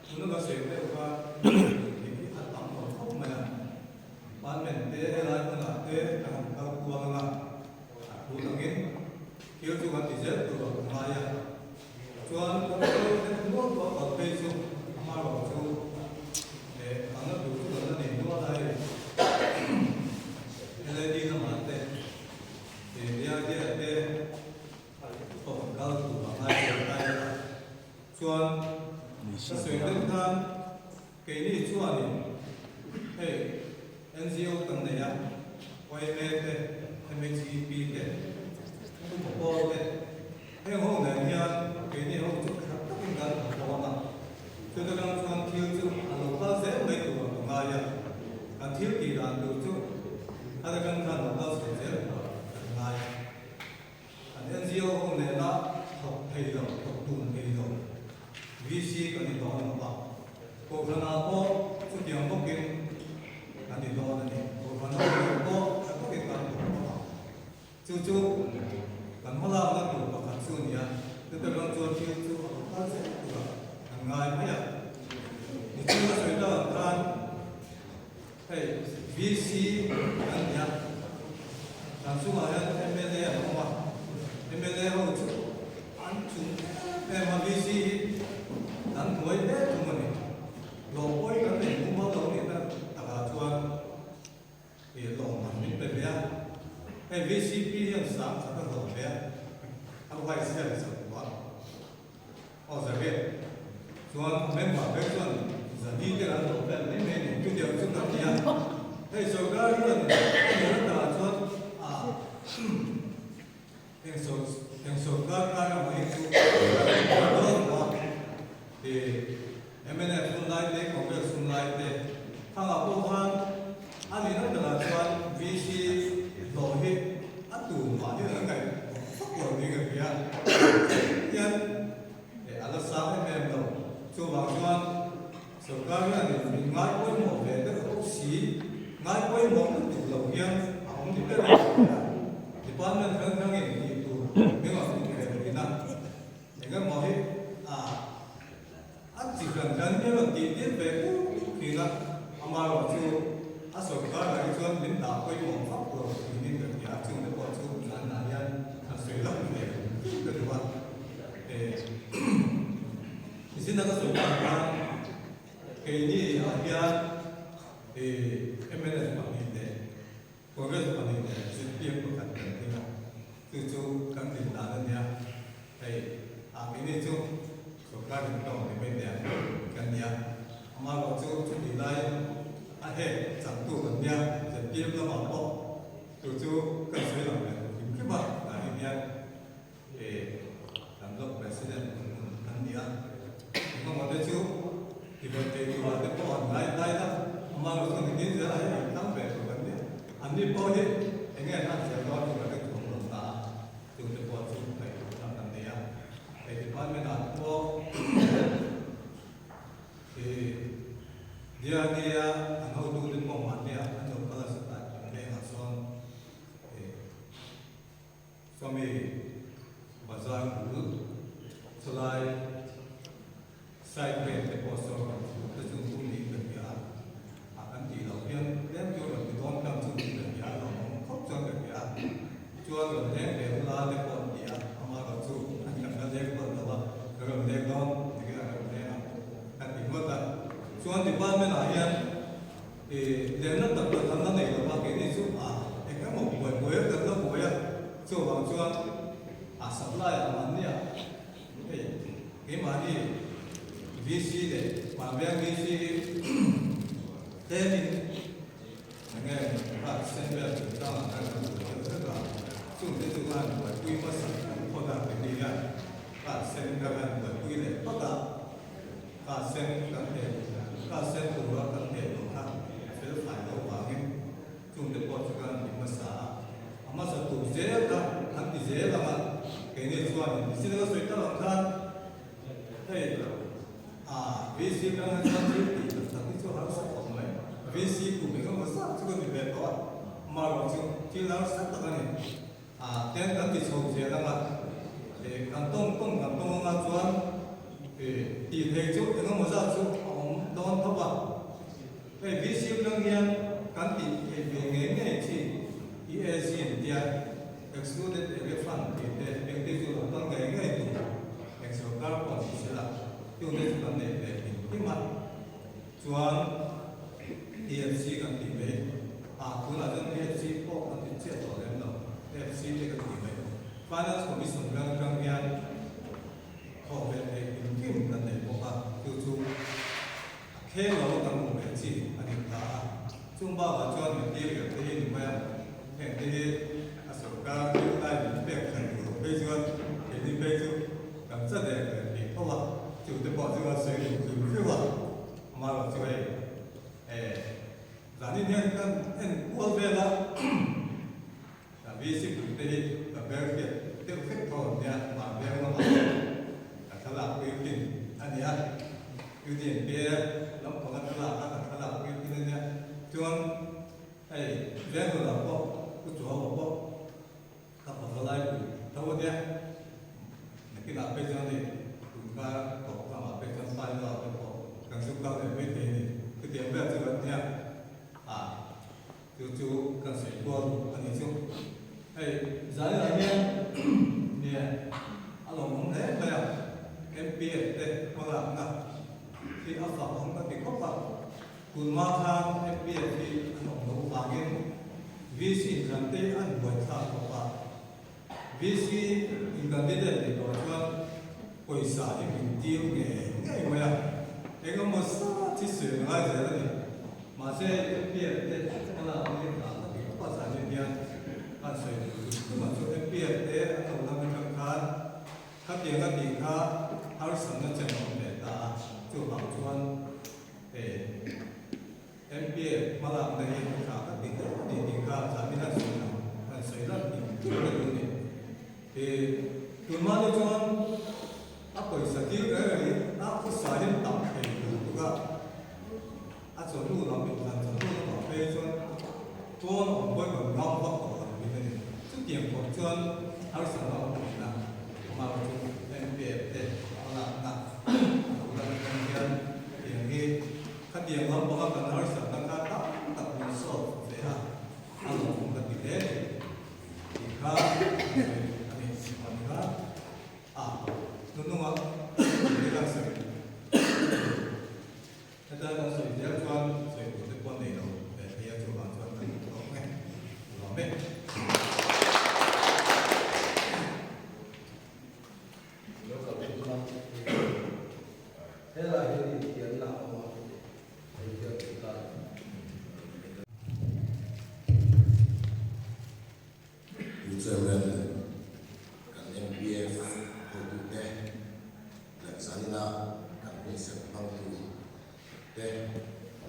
tuna ka sawi deuh kha tih hi a tam lo khawp mai a. Department te helai hmunah te ka han kal kual anga a thu angin thil chu kan ti zel tur a ka ngai a. Chuan kan kal hlek nual tawh a kal phei chu amaherawh chu eh kalna tur chu kan la nei nual a hei LAD lamah te eh DRD ah te pawh kan kal tur a ngai tur a nia. Chuan ka sawi deuh khan keini chuanin hei NGO kan nei a YMA te MHEP te Thupa Pawl te Heng ho nen hian keini ho chu khat takin kan thawk dawn a, chuta tang chuan thil chu a lo kal zel mai tur a ka ngai a, kan thil tih dan tur chu khat atang khan lo kal chho zel tur a kan ngai a. Kan NGO ho nena thawk thei lo, thawk dun thei lo VC kan ni dawn lo va, Kohhranah pawh chutiang bawkin kan ni dawn a ni. Kohhran ho nen pawh tha takin kan thawk bawk ang. Chu chu kan hmalakna tur pakhat chu a ni a, chuta ram chuan thil chu a lo kal zel tur a kan ngai mai a. Nichhung a sawi tak ang khan hei VC kan ni a, kan chungah hian mla an awm a, mla ho chu an chung em em a, VC hi kan hnuai hle thung a ni. Lawmpawi kan nei mumal lo nihna takah chuan Ih lawm an min pe ve a, hei VCP hian sang khat a hlawh ve a, a vice hian zakua aw zariat chuan a member vek chuan zali te an hlawh vel mai mai a ni chutiang chu kan ni a, hei sorkar hian a nih atah chuan a eng sor eng sorkar kar emaw hi chu a dawn lo a, ih mnf hun lai te Congress hun lai te thangah pawh khan a nihna takah chuan VC hlawh hi a tumah hian an ngaih fak lo niin ka hria hian a la sang em em lo. Chuvang chuan sorkar hianin min ngai pawimawh ve deuh bawk si, ngai pawimawh lutuk lo hian a awm ni ber a ni a. Department hrang hrangin tih tur min rawn tih ve thin a, engemaw hi a A chi hran hran hi a rawn tih tir ve kur thin a, amaherawh chu a sorkar ah hi chuan min dah pawimawh vak lo tinin ka hria a, chungte pawh chu zanah hian han sawi lang ve ka duh a. Zina ka sawi tak khan keini ah hian mnf pahnih leh Congress pahnih leh zpm pakhat kan ding a, chu chu kan din dan a nia. Hei, ah keini chu. Garden Town ti mai te kan nia. Amaherawh chu chutih laiin a hek changtu kan nia, zpm lamah pawh chu chu kan sawi lang ve hrim hrim a, tah hi hian kan block president kan ni a, engemaw te chu tivawi thei turah te pawh an ngai tlai a, amaherawh chu nitin zelah hian an tlang ve tur kan nia, anni pawh hi enge an han zel dawn chu ka ring thawm lo ta a, chungte pawh chu ngaihtuahna kan nei a, hei department ah pawh Nia nia an hotute pawh mahnia an lo kal a satlai kan vengah chuan Swami bazar bul chulai side vel te pawh sawn rawn thut te chu tum niin ka hria a, a kan tih loh hian tlem chu rawn ti dawn tlang chu niin ka hria a, lawmawm khawp chuan ka hria a, chuan rawn leng ve ula te pawh an ti a, amaherawhchu an kan la leng pawn lo a, ka rawn leng dawn tiin a rawn leng a ka ti ngawt a, chuan department ah hian Ih, lenna tak tak kan la nei lo va, keini chu a eng emaw buai buai a kan la buai a, chuvang chuan a supply ah mahni ah hei keimahni VC leh Hmanveng VC hi tlemin eng nge kha sen vel chungchang ah khan kan buai deuh vek a, chungte chu khan buaipui hmasa kan phawt a, keini hian kha sen kha khan buaipui leh phawt a. Ka sen kan pe, ka sen tura kan pe tawh kha a fel fai loh vangin chungte pawh chu kan ti hmasa a, a hmasa tur zel kha an ti zel ang a, keini chuanin nichin ka sawi tak ang khan hei a VC atanga chuan thil tih tak tak hi chu harsa khawp mai, VC kum engemaw zat chu ka ni ve tawh a, amaherawh chu thil harsa tak a ni. A ten kan ti chho zel ang a, kan tawng tawng kan tawng anga chuan tih thei chu engemaw zat chu a awm dawn thawp a. Hei VC atang hian kan tih theih ve ngei ngei chi EAC an tia Excluded Area Fund tih te engte chu lo kal ngei ngei tur eng sorkar pawh ni sela chungte chu kan neih ve hlim hlim a. Chuan TFC kan tih mai a, tunah chuan TFC pawh kan ti chiah tawh lem lo, FC te kan tih mai. Finance Commission kan atang hian thawh ve theih hlim hlim kan nei bawk a, chu chu a khel lo kan hmu ve chi a ni ta a. Chung bakah chuan material te hi ni mai a, heng te hi a sorkar thil lai min pek khan duh loh phei chuan keini phei chu kan cha dek leh thei tho a, chu te pawh chu a sawi duh hrim hrim a, amaherawh chu hei eh zanin hian kan en kual vel a, ka VC pui te hi ka ber hriat deuh vek tho an nia, mah veng lamah ka thlalak pui thin a nia. UDNP lampanga thlalak a ka thlalak pui thin a nia, chuan hei Venglawlah pawh Pu Chuaua pawh ka fapa lai pui tho a nia, nakinah phei chuan hei tunkar tawp lamah phei chuan Sailo te pawh kan zu kal leh mai thei a ni, chutiang vel chu kan nia a. Chu chu kan sawi kual a ni chu. Hei zaiah hian nia a lawmawm hle mai a, MPF te hmalakna hi a fak awm ka ti khawp a, tunhma khan MPF hi an awm loh vangin VC inthlan te an buaithlak khawp a, VC in candidate nih tawh chuan pawisa hi min tir ngei ngei mai a, engemaw zat hi sawi a ngai zel a ni. Mahse, MPF te hmalak hi dah ka ti khawp a, zan hian kan sawi duh duh tumah chu MPF te an lo lam atang khan khatiang a tih kha harsatna chen a awm ve ta a, chuvang chuan hei MPF hmalakna hi a tha ka ti hle a ni tih kha zanin an sawi lang an sawi lan tih tur ka duh a ni. Tunhma ni chuan a pawisa tir reng reng hi a khawsa hian tam thei lutuk a, a chawhnu lam inthlan chawhnu lamah phei chuan pawn awm pawhin kan ngam vak tawh lo niin a ni. Chutiang khawp chuan harsatna awm thin a, amaherawhchu MPF te hmalakna a lo lan atang hian hetiang hi khatiang lampanga kan harsatna kha tam tak min solve ve a, a lawmawm ka ti hle a ni. Tih kha a sawi a ni chuan kha a hnuhnunga tih kan sawi heta kan sawi zel chuan sawi tur te pawh nei lo ve thei a chuvang chuan kan tawk nge lawm e. Zanina kan hunserh hmangtu te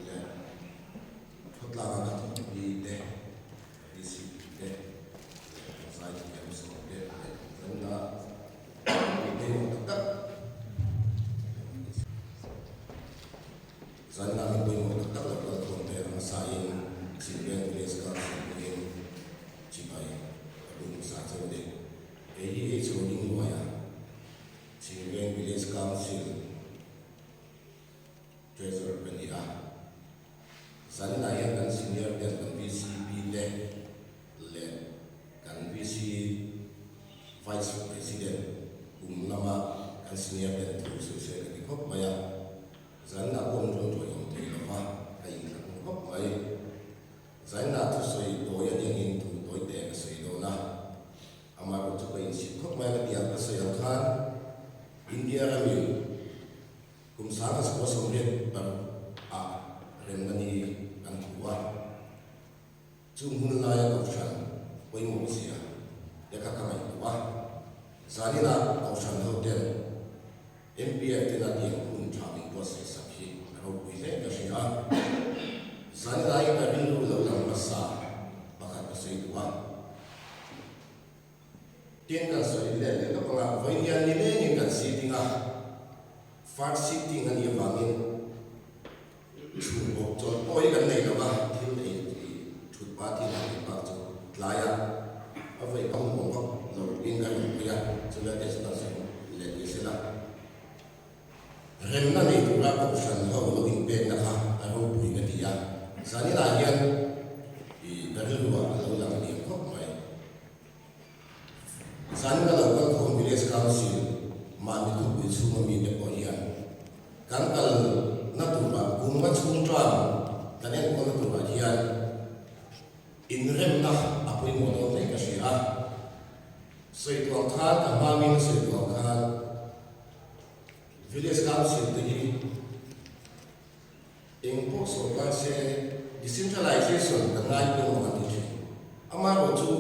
leh khawtlanga ka thawkpui te, VCP te leh kan zaithiam sawm te leh Zanina mi pawimawh tak tak Zanina mi pawimawh tak tak lo kal khawm te a hmasain Chhimveng Village Council pawhin chibai a bum hmasa cheu a ni. Kei hi eichho ding luai a, Chhimveng Village Council Treasurer ka ni a. Zanah hian kan senior ten kan VCP te leh kan VC Vice President kum lama kan senior ten thu sawi se ka ti khawp mai a. Zanah pawh an rawn ṭawih awm thei lo va, ka inthlak khawp mai. Zanah thusawi tawi a niangin thu tawi te ka sawi dawn a. Amaherawh chu ka inchhip khawp mai a ka ti ang ka sawi ang khan India ramin kum 1980 ah remna ni an hmu a, chung hun laia kohhran pawimawh zia te kha ka ngaihtuah a, zaninah kohhran ho ten MPF tena tiang hun tha min buatsaih sak hi a ropui hle ka hria a, zaninah ka rilru lo lang hmasa pakhat ka sawi duh a. Tin kan sawi let leh lawk anga vawiin ni lengin kan sitting a, first sitting a nih avangin chhung bawk chawlh pawh hi kan nei lo va, thil ei thut pa thil han ei bak chu tlaiah a vawi ka hmu awm vak lo in ka rawn phei a, chulai te chu kan sawi leh ni sela. Remna nei tura kohhran ho lo inpekna kha a ropui ka ti a, zaninah hian i ka rilruah a lo lang liam khawp mai. Zanin a lo kal khawm Village Council mahni thupui chhunga mite pawh hian kan kalna turah kum nga chhung tan kan enkawlna turah hian inremna a pawimawh dawn hle ka hria a. Sawi tuang khan ka hmamin a sawi tuang khan Village Council te hi eng pawh sawrkar se decentralization kan ngai pawimawh an ti thin. Amaherawh chu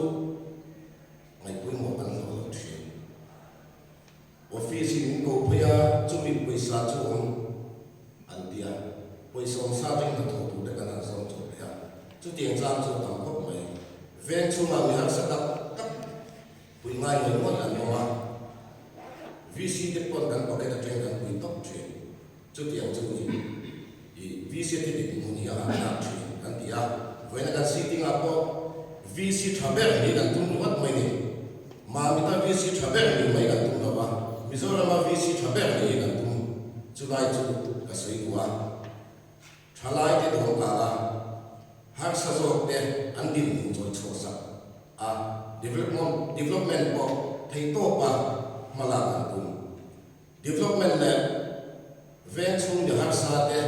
ngaih pawimawh kan hlawh lo thin. Office in min ko phei a, chumi pawisa chu awm an ti a, pawisa awm sa ring hnathawh tur te kan han zawng chawp leh a, chutiang chang chu a tam khawp mai. Veng chhungah mi harsa tak tak pui ngai ngawih ngawih an awm a, VC te pawn kan pocket atangin kan pui tawp thin. Chutiang chu ni i VC te dik hmun hi a han tlak thin kan ti a, vawiina kan sitting ah pawh VC tha ber ni kan tum ringawt mai ni. Mamita VC tha ber ni mai kan tum lo va, Mizorama VC tha ber ni hi kan tum. Chulai chu ka sawi duh a, thalai te dawn kang a, harsa zawk te an dinhmun chawi chhuah sak a, development development pawh theihtawpa hmalak kan tum. Development leh veng chhung mi harsa te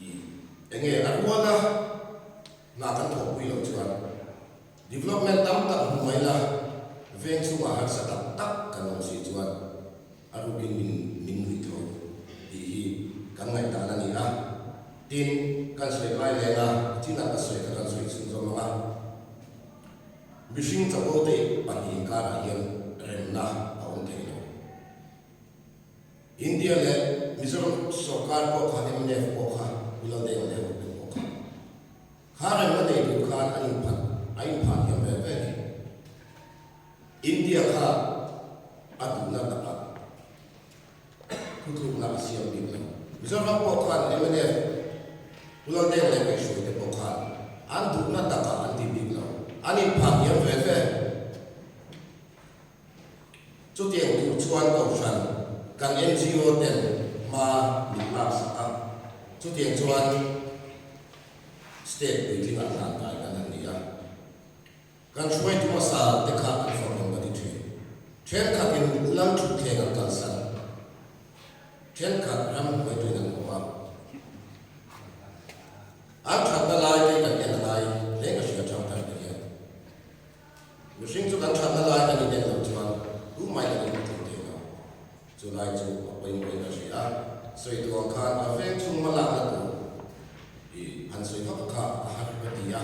i enge a rual a hna kan thawhpui loh chuan development tam tak hmu mai la veng chhungah harsa tak tak kan awm si chuan a rukin min min nuih tho tih hi kan ngaihdan a ni a. Tin, kan sawi kai leng a, chinah ka sawi kha kan sawi chhunzawm ang a. Mihring chapo te pahnih inkarah hian remna a awm thei lo. India leh Mizoram sorkar pawh kha mnf pawh kha Pu Laldeng leh Rupin pawh kha kha remna nei tur khan an inphat a inphah thiam ve ve ni. India kha a duhna takah thutlukna a siam bik lo. Mizoram pawh khan mnf Pu Laldeng leh Kaihhruai te pawh khan an duhna takah an ti bik lo. An inphah hniam ve ve. Chutiang tur chuan Kohhran kan NGO ten hma min lak sak a, chutiang chuan State puitlingah hlan kai kan han ni a. Kan hruaitu hmasa te kha an fak awm ka ti thin. Thenkhatin lam thutthleng an kalsan. Thenkhat ram hnuaituin an haw a. An thatna lai te kan en a ngai hle ka hria thang thar te hian. Mihring chu kan thatna lai kan inen loh chuan tumah kan inhmu thei lo. Chu lai chu a pawimawhin ka hria a. Sawi duh ang khan a veng chhung hmalakna tur i han sawi vak kha a har ka ti a.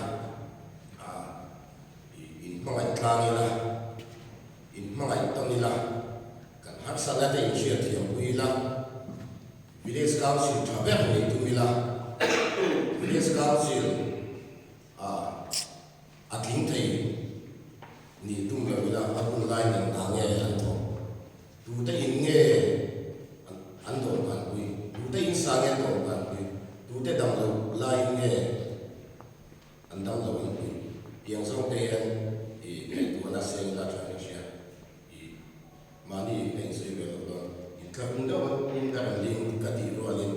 A, i inhmangaih tlang ila, inhmangaih tawn ila, kan. Harsatna te inhriat thiam pui ila, Village Council tha ber nei tum ila, Village Council ah a tling thei nih tum lo ila, a hun lai nen hna nge an thawk? Tute in nge an dawmkan pui? Tute in sa nge an dawmkan pui? Tute dam lo laiin nge an dam lo an pui? Tiang zawng te hian i ngaihtuahna seng ila tha ka hria. I mahni ka insawi ve loh dawn. Inthlahrung deuh in ka rawn ding ka tih rualin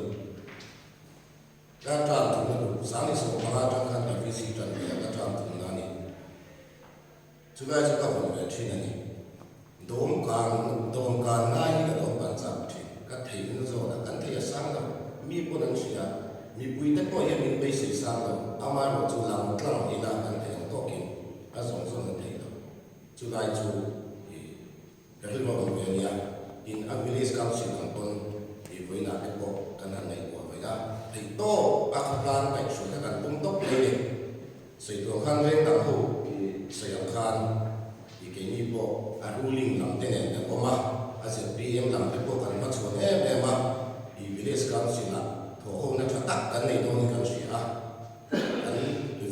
ka tan thumna duh sang i sawm panga atang khan ka VC tan ve a, ka tan thumna a ni. Chulai chu ka vawn ve thin a ni. Dawmkan dawmkan ngai hi ka dawmkan chak thin. Ka theihna zawnah kan thei a sang lo. Mi pawn an hria. Mipuite pawh hian min beisei sang lo. Amaherawh chu lang tlang ila kan thei ang tawkin a zawng zawng an thei lo. Chulai chu i ka rilru a awm ve a nia. Tin, a village council ang pawn i vawiinah te pawh kan han ngaihtuah ve a. Theihtawp a khawtlang kaihhruai kha kan tum tawp mai ni. Sawi tur khan veng dang ho i sawi ang khan i keini pawh a ruling lam te nen kan awm a, a zpm lam te pawh kan hmachhuan em em a, i village council ah thawhhona tha tak kan nei dawn in kan hria a, kan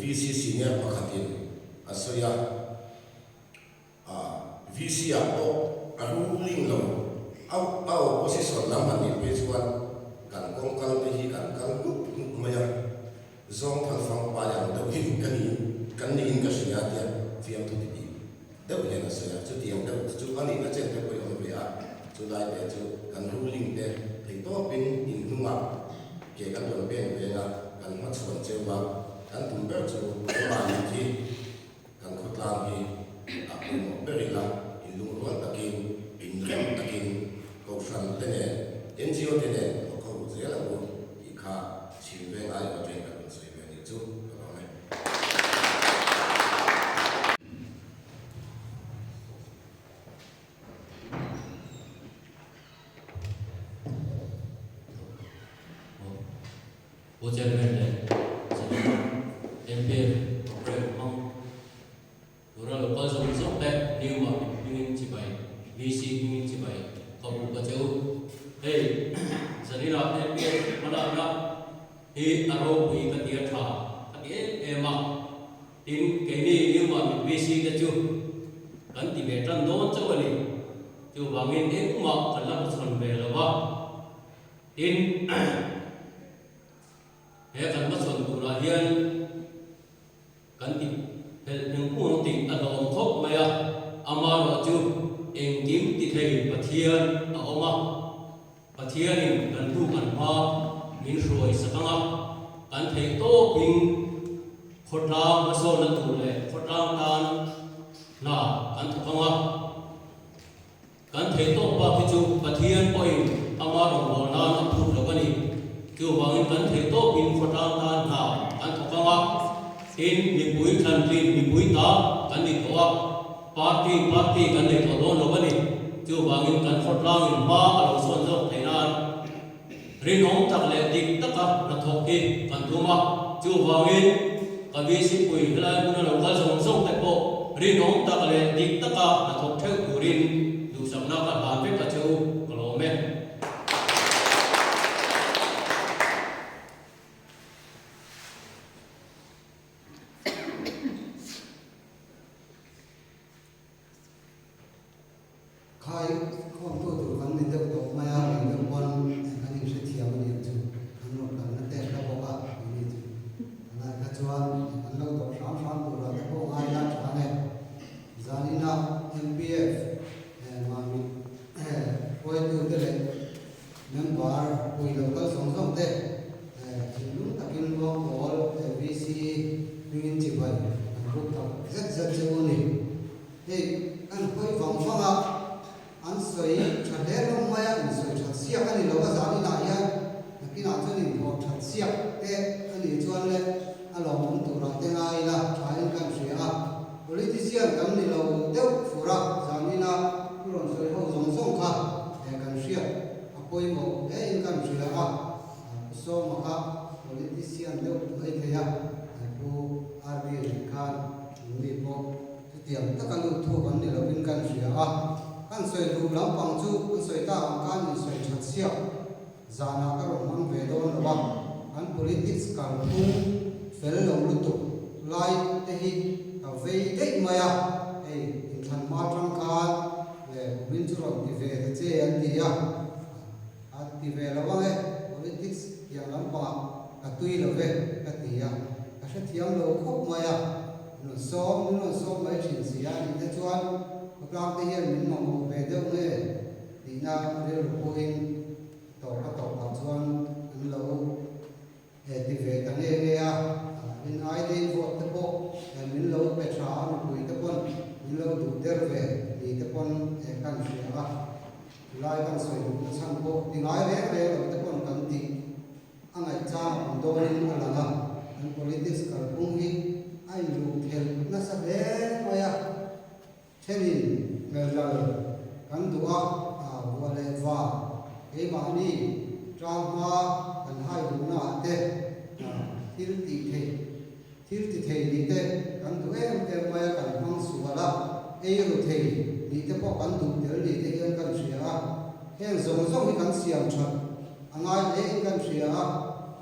VC senior pakhatin a sawi a, a VC ah pawh a ruling lo a a opposition lam han nih phei chuan kan kawng kal te hi kan kal hnup hnup mai a, zawng phal fang pai ang deuh hi ka ni kan niin ka hria tia fiamthu ti tih deuh hian a sawi a, chutiang deuh chu a nihna chen te pawh i awm ve a, chulai te chu kan ruling te theihtawpin inhnungah ke kan rawn peng veng a, kan hmachhuan cheu a, kan tum ber chu keimahni khi. Kan khawtlang hi a pawimawh ber ila, inlungrual takin, inrem takin Kohhran te nen, NGO te nen thawk ho zel ang u tih kha chhim ve ngai lo atangin ka rawn sawi ve a nih chu ka lawm e. Pu Chairman leh Senator MP Programme hmang tura lo kal zawng zawng te New ah min hmingin chibai, VC hmingin chibai ka bu ka che u. Hei Zanina MPF hmalakna hi a ropui ka ti a tha ka ti em em a, tin keini New ah min VC te chu kan ti ve tan dawn chauh a ni. Chuvangin engmah kan la hmachhawn ve lo va. Tin, he kan hmachhawn turah hian kan ti phelh eng kung tih a hlawm khawp mai a, amaherawh chu engkim ti thei Pathian a awm a, Pathianin kan hnu kan hma min hruai sak ang a, kan theih tawpin khawtlang hmasawnna tur leh khawtlang tan hna kan thawk ang a. Kan theih tawk bak hi chu Pathian pawhin ama rawngbâwl nân a phut lo a ni. Chuvângin kan theih tawkin khawtlâng tân hna kan thawk ang a, tin, mipui thlantlin mipui ta kan ni tawh a, party party kan nei tawh dâwn lo a ni. Chuvângin kan khawtlângin hma a lo sawn zawk theih nân rinawm tak leh dik taka hnathawk hi kan tum a. Chuvângin ka VC pui helai hmuna lo kal zawng zawng te pawh rinawm tak leh dik taka hnathawk theuh turin duhsakna ka hlan vek a che u, ka lawm e. Khai khawmtu tur kan ni deuh tawh mai a, eng deuh pawn kan inhrethiam a ni ang chu, kan rawn kalna te hla bawk a tih ni chu. Tunah kha chuan kan lo dawh hram hram turah te pawh ngai la tha nge. Zanina MPF Mamit hruaitute leh member pui lo kal zawng zawng te thinlung takin Luangpawl VC hmingin chibai kan buk tak zet zet che u a ni. Hei kan hawi vang vang a, an sawi tha hle hlawm mai a, insawi that siak a ni lo a, zan inah hian nakinah chuan inthawh that siak te a nih chuan le a lawmawm turah te ngai ila thain kan hria a, politician kan ni lo deuh fur a, zan ina thu rawn sawi ho zawng zawng kha kan hriat a pawimawh hle in kan hria a, Pu Sawma kha politician deuh mai thei a, Pu RB nen khan mi pawh Chutiang taka lut thuk an ni lovin kan hria a. Kan sawi duh lampang chu an sawi tak ang khan in sawi that siak zanah ka rawn hmang ve dawn lo a, an politics kalphung fel lo lutuk lai te hi ka vei daih mai a, hei inthlan hma tang khan kumin chu rawn ti ve ta che an ti a, a ti ve lo ang e, politics tiang lampangah ka tui lo ve ka ti a, ka hrethiam lo khawp mai a. Min rawn sawm, min rawn sawm mai thin si a nih te chuan khawtlang te hian min mamawh ve deuh nge tihna rilru pawhin tawp a tawpah chuan an lo ti ve ta nge nge a, min ai dei vote te pawh min lo pe tha a, mipui te pawn min lo duh der ve ni te pawn kan hria a, chulai kan sawi duhna chhan pawh ti ngai reng reng lo te pawn kan tih. A ngaihchang a awm dawnin a lang a, kan politics kalphung hi a inluh thelh nasa hle mai a, thenin hmelral kan duh a, buah leh va keimahni tang hma kan hai duhna ah te thil tih theih thil ti thei nih te kan duh em em mai a, kan hmang sual a, ei ru thei nih te pawh kan duh tel nih te hian kan hria a, heng zawng zawng hi kan siam that A ngai hle in kan hria a,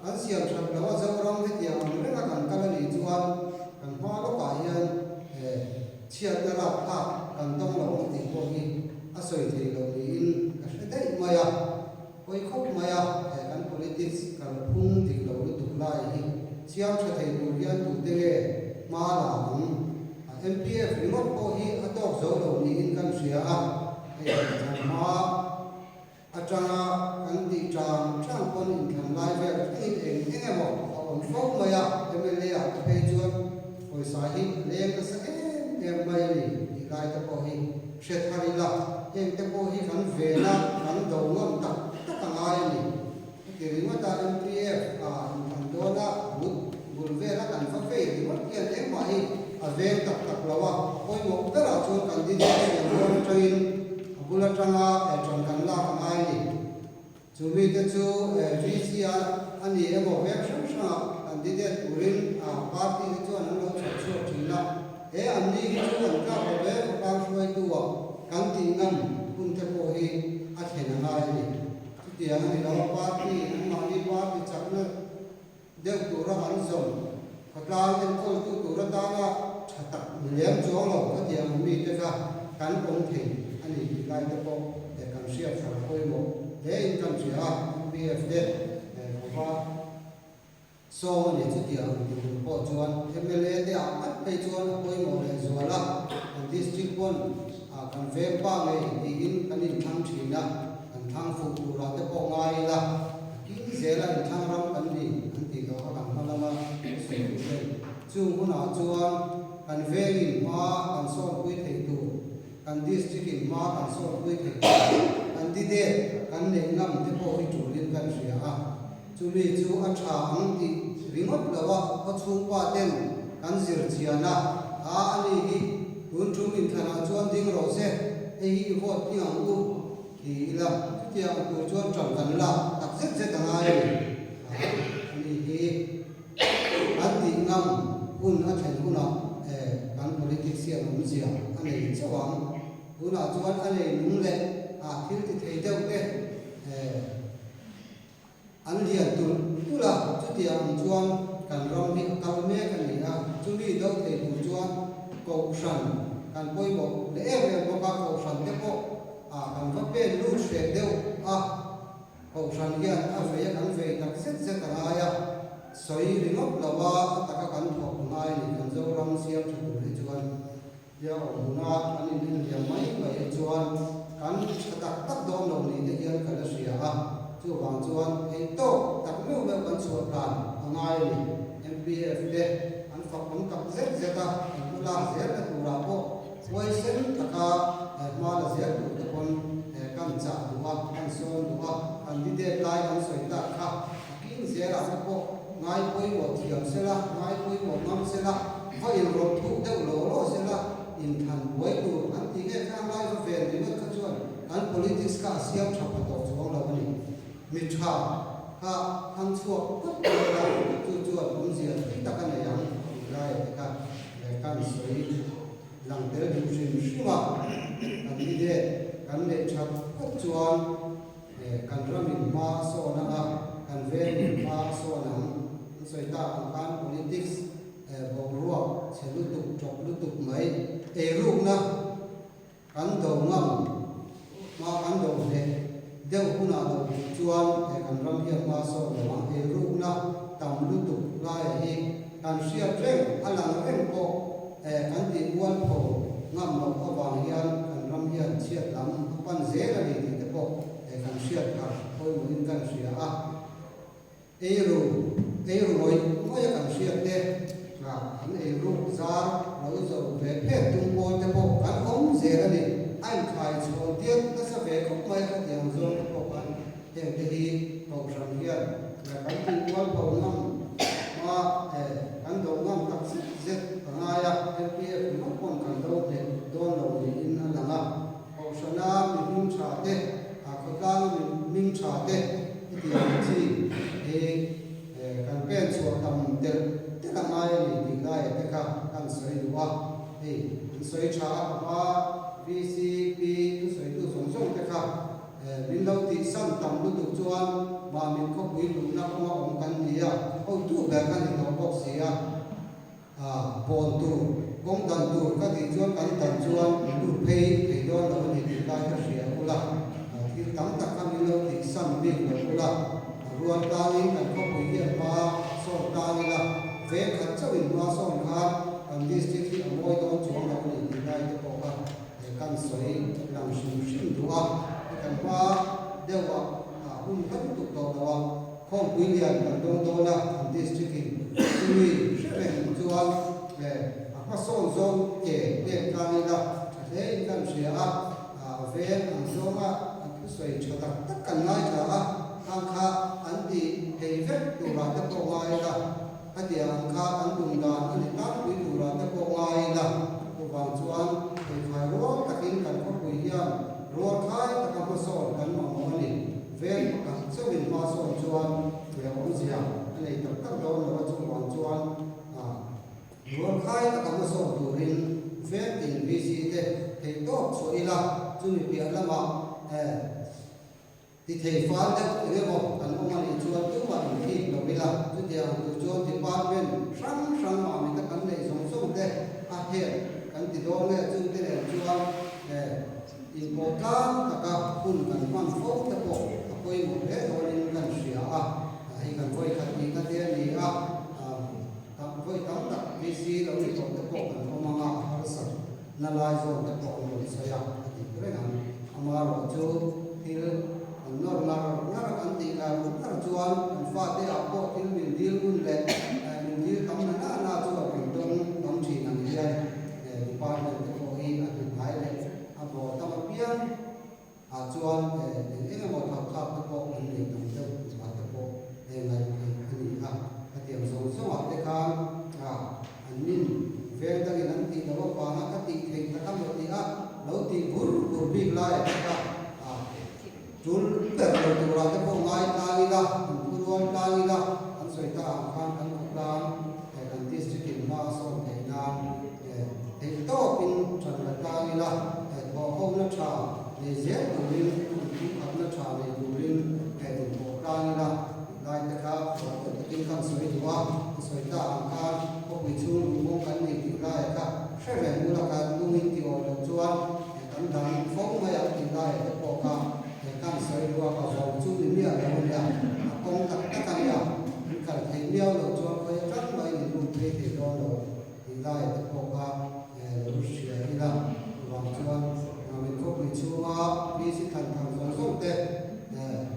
kan siam that lo a Zoram hetiang ang renga kan kal a nih chuan kan hma lawkah hian chhiatna rap thlak kan tawng lo ang tih pawh hi a sawi thei lo niin ka hre daih mai a. Pawi khawp mai a, he kan politics kalphung dik lo lutuk lai hi siam tha thei tur hian tute nge hma la ang? MPF ringawt pawh hi a tawk zo lo niin kan hria a, hei kan hma Atanga kan tih tang tang pawn inthlan lai vel thlengin eng eng emaw a awm fo mai a, mla ah te phei chuan pawisa hi a leng nasa em em mai a ni tih lai te pawh hi hre thar ila, heng te pawh hi kan vena kan do ngam tak tak a ngai a ni. Heti ringawta MPF ah inthlan dawna but bul vela kan va fei ringawt hian engmah hi a veng tak tak lo a, pawimawh berah chuan candidate siam dawn atangin a bul atanga ṭan kan lak a ngai a ni. Chu mite chu VC a a ni emaw veng hrang hrangah candidate turin party te chuan an lo chhawp chhuak ṭhin a, he an ni hi chu an tlak lo ve khawtlang hruaitu ah kan tih ngam hun te pawh hi a thlen a ngai a ni. Chutiang a ni lo, party anmahni party chakna deuh tura an zawm, khawtlang enkawltu tur atana tha tak ni lem chuang lo khatiang ang mite kha kan awm thei a ni tih lai te pawh kan hriat thar pawimawh hle in kan hria a, MPF te khawpa sawm a ni. Chutiang ang ti tur pawh chuan mla te ah ngat phei chuan a pawimawh leh zual a, kan district pawn kan veng pa ngei tiin kan inthlang thin a. Kan thlang fuh turah te pawh ngai ila, a king zela inthlang ram kan ni an tih loh kha kan hma lama sawi duh hlei. Chung hunah chuan kan vengin hma kan sawnpui theih tur, kan district in hma kan sawnpui theih tur, candidate kan neih ngam te pawh hi tulin kan hria a. Chumi chu a tha ang tih ringawt lo a, khawchhungpa ten kan zir chian a, a ani hi tun tum inthlanah chuan ding rawh se, hei hi i vote tling ang u. Ti ila, chutiang tur chuan ṭang kan lak tak zet zet a ngai a ni. Ani hi kan tih ngam hun a thlen hunah kan politics hian awmzia a nei chauh ang. Tunah chuan a nei nung leh a thil ti thei deuh te an lian tulh tulh a, chutiang ang chuan kan ram hi a kal mek a ni a, chumi do thei tur chuan Kohhran kan pawimawh leh em em bawk a, Kohhran te pawh ah kan va pen lut hreh deuh a, Kohhran hian a vei a kan vei tak zet zet a ngai a, sawi ringawt lo a, a taka kan thawk a ngai a ni, kan Zoram siam tha tur hi chuan. Tia awm huna an in en liam mai mai hi chuan kan tha tak tak dawn lo ni te hian ka la hria a, chuvang chuan theih tawk tak meuh meuh kan chhuah dan a ngai a ni. MPF te an fak awm tak zet zet a, an hma lak zel na turah pawh huaisen taka hma la zel tur te pawn kan chah duh a, kan sawn duh a, candidate lai kan sawi tak kha a king zelah te pawh ngai pawimawh thiam sela, ngai pawimawh ngam sela, Va inrawlh thuk deuh law law sela inthlan buai tur an ti nge khang lai va ven ringawt kha chuan kan politics kha a siam tha pha tawh chuang lo a ni. Mi tha kha thang chhuak phawt mai ila chu chuan awmzia thui tak a nei ang tih lai te kha kan sawi lang tel duh hrim hrim a, kan ni det. kan neih that phawt chuan kan ramin hma a sawn ang a, kan vengin hma a sawn ang. An sawi tak ang khan politics boruak chhe lutuk, ṭawp lutuk mai, eirukna kan do ngam hma kan do hleh deuh hunah lo tih chuan kan ram hian hma a sawn lo ang. Eirukna tam lutuk laia hi kan hriat reng, a lang reng pawh kan tih mualpho ngam loh avang hian kan ram hian chhiat lam a pan zel a ni tih te pawh kan hriat thar pawimawhin kan hria a. Eiru, eiru ngawih ngawih a kan hriat te, an eiruk zar lo zo ve phet tum pawl te pawh kan awm zel a ni. A inkhai chhawn tiat nasa ve khawp mai a khatiang zawng te pawh khan heng te hi Kohhran hian kan tihmualpho ngam hma kan do ngam tak zet zet a ngai a, LPF ringawt pawn kan do hneh dawn lo niin a lang a. Kohhrana mi hming tha te, khawtlanga mi hming tha te hetiang ang chi hi kan pen chhuah tam telh telh a ngai a ni tih laiah te kha kan sawi duh a. Hei an sawi tha a, ka hma VCP thusawitu zawng zawng te kha min lo tihsan tam lutuk chuan Mah min khawpui luhna kawnga awm kan ni a, hotu ber ka ni tawh bawk si a. A pawn tur, kawng dan tur ka tih chuan kan dan chuan min lut phei thei dawn lo a ni tih lai ka hria ula, thil tam tak kha min lo tihsan bik lo ula, rual tlangin kan khawpui hian hma sawn tlang ila, veng khat chauhin hma sawn khan kan district hi a mawi dawn chuang lo a ni tih lai te pawh kha kan sawi lang hrim hrim duh a, kan hma deuhah hun hla lutuk tawh lo a. Khawmpui lian kan dawng dawn a, kan district in chumi hre reng chuan a hmasawn zawng ke pek tlang ila tha hle in kan hria a, a veng ang zawnga an thusawi tha tak tak kan ngaithla a, khang kha an ti thei vek turah te pawh ngai ila, khatiang ang kha an tum dan a ni tlangpui turah te pawh ngai ila, chuvang chuan pheikhai rual takin kan khawpui hian rualkhai taka hmasawn kan mamawh a ni. Veng pakhat chauhin hma sawn chuan tlem awmzia a nei tak tak dawn lo a, chuvang chuan rualkhai taka hmasawn turin veng tin VC te theih tawp chhuah ila, chumi piah lamah ti thei fal deuh eng emaw kan awm a nih chuan tumah inthik lo ila, chutiang ang tur chuan department hrang hrang mahmita kan neih zawng zawng te a help kan ti dawn nge chungte nen chuan Inpawh tlang taka hun kan hman fo te pawh a pawimawh hle dawnin kan hria a, hei kan vawi khat nihna te a ni a, vawi tam tak VC lo ni tawh te pawh kan awm ang a, a harsat na lai zawn te pawh an rawn sawi a, a dik reng ang. Amaherawh chu thil kan nawr ngar ngar a kan tih ngar ngar chuan kan fate ah pawh thil min dil hun leh min dil tam na na na chu a kan dawng tam thin ang hian Department te pawh hi a hnahnai leh a bawh tam apiang ah chuan eng eng emaw thawk thlak te pawh an nei tam deuh tih te pawh ngaih theih a ni a. Hetiang zawng zawng ah te khan an min veng dangin an tih loh avanga ka tih theih tak a maw tih a lo tih bur bur bik lai ah te kha tul ber lo turah te pawh ngai tlang ila, an phu rual tlang ila an sawi ta ang khan kan khawtlang kan district in hma a sawn theih nan theih tawpin ṭan la tlang ila, thawhhona ṭha nei zel turin, inpumkhatna ṭha nei turin inpawh tlang ila tih lai te kha ruahpawh takin kan sawi duh a, ka sawi ta ang khan khawpui chhung luhmawng kan nei tih laiah kha hre reng ula kan lungin ti awih loh chuan kan dang fo mai ang tih laiah te pawh kha kan sawi duh a, ka vawm chu ni miah lo a nia, a kawng tak tak a nia, in kal theih miau loh chuan khawi atang mahin in lut phei thei dawn lo. Tih laiah te pawh kha lo hria ila, chuvang chuan min khawpui chhunga PC than thar zawng zawng te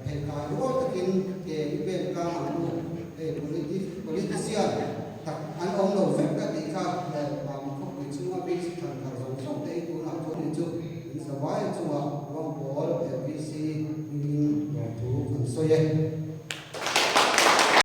pheikai rual takin ke i pen tlang ang u, hei politician tak an awm lo vek ka tih kha min khawpui chhunga PC than thar zawng zawng te hi tunah chuan ni chu min zavai chungah ruang pawl PC hmingin lawmthu kan sawi e.